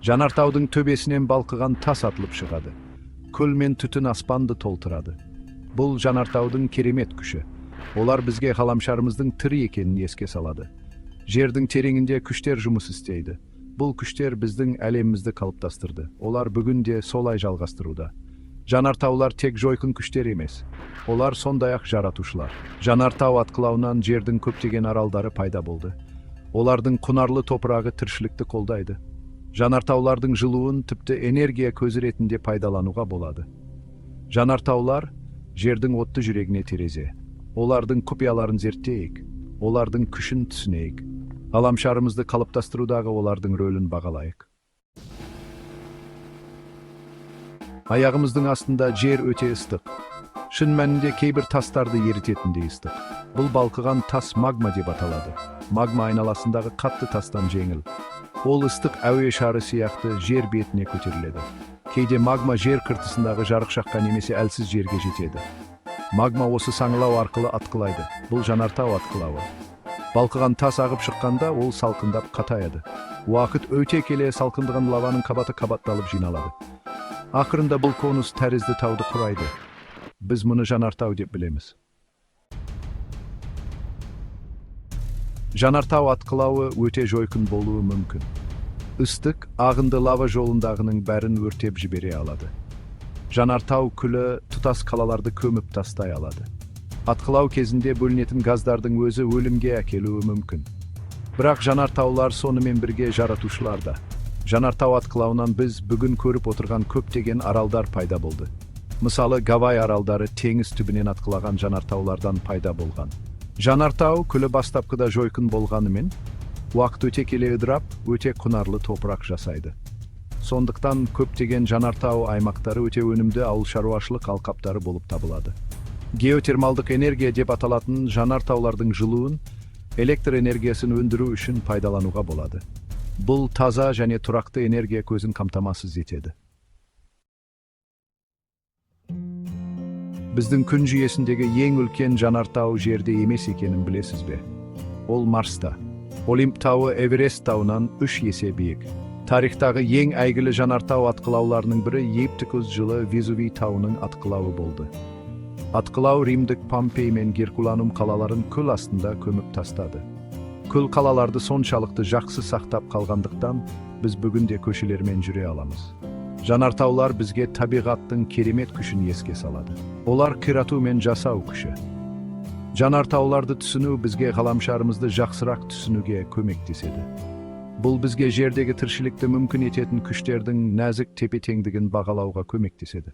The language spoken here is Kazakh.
Жанартаудың төбесінен балқыған тас атылып шығады. Күл мен түтін аспанды толтырады. Бұл жанартаудың керемет күші. Олар бізге ғаламшарымыздың тірі екенін еске салады. Жердің тереңінде күштер жұмыс істейді. Бұл күштер біздің әлемімізді қалыптастырды. Олар бүгін де солай жалғастыруда. Жанартаулар тек жойқын күштер емес. Олар сондай-ақ жаратушылар. Жанартау атқылауынан жердің көптеген аралдары пайда болды. Олардың құнарлы топырағы тіршілікті қолдайды. Жанартаулардың жылуын тіпті энергия көзі ретінде пайдалануға болады. Жанартаулар жердің отты жүрегіне терезе. Олардың құпияларын зерттейік, олардың күшін түсінейік. Ғаламшарымызды қалыптастырудағы олардың рөлін бағалайық. Аяғымыздың астында жер өте ыстық. Шын мәнінде кейбір тастарды ерітетіндей ыстық. Бұл балқыған тас магма деп аталады. Магма айналасындағы қатты тастан жеңіл. Ол ыстық әуе шары сияқты жер бетіне көтеріледі. Кейде магма жер қыртысындағы жарықшаққа немесе әлсіз жерге жетеді. Магма осы саңылау арқылы атқылайды. Бұл жанартау атқылауы. Балқыған тас ағып шыққанда ол салқындап қатаяды. Уақыт өте келе салқындаған лаваның қабаты қабатталып жиналады. Ақырында бұл конус тәрізді тауды құрайды. Біз мұны жанартау деп білеміз. Жанартау атқылауы өте жойқын болуы мүмкін. Ыстық, ағынды лава жолындағының бәрін өртеп жібере алады. Жанартау күлі тұтас қалаларды көміп тастай алады. Атқылау кезінде бөлінетін газдардың өзі өлімге әкелуі мүмкін. Бірақ жанартаулар сонымен бірге жаратушылар да. Жанартау атқылауынан біз бүгін көріп отырған көптеген аралдар пайда болды. Мысалы, Гавай аралдары теңіз түбінен атқылаған жанартаулардан пайда болған. Жанартау күлі бастапқыда жойқын болғанымен, уақыт өте келе ыдырап, өте құнарлы топырақ жасайды. Сондықтан көптеген жанартау аймақтары өте өнімді ауыл шаруашылық алқаптары болып табылады. Геотермалдық энергия деп аталатын жанартаулардың жылуын электр энергиясын өндіру үшін пайдалануға болады. Бұл таза және тұрақты энергия көзін қамтамасыз етеді. Біздің күн жүйесіндегі ең үлкен жанартау жерде емес екенін білесіз бе? Ол Марста. Олимп тауы Эверест тауынан 3 есе биік. Тарихтағы ең әйгілі жанартау атқылауларының бірі 79 жылы Везувий тауының атқылауы болды. Атқылау римдік Помпей мен Геркуланум қалаларын күл астында көміп тастады. Күл қалаларды соншалықты жақсы сақтап қалғандықтан, біз бүгін де көшелермен жүре аламыз. Жанартаулар бізге табиғаттың керемет күшін еске салады. Олар қирату мен жасау күші. Жанартауларды түсіну бізге ғаламшарымызды жақсырақ түсінуге көмектеседі. Бұл бізге жердегі тіршілікті мүмкін ететін күштердің нәзік тепе-теңдігін бағалауға көмектеседі.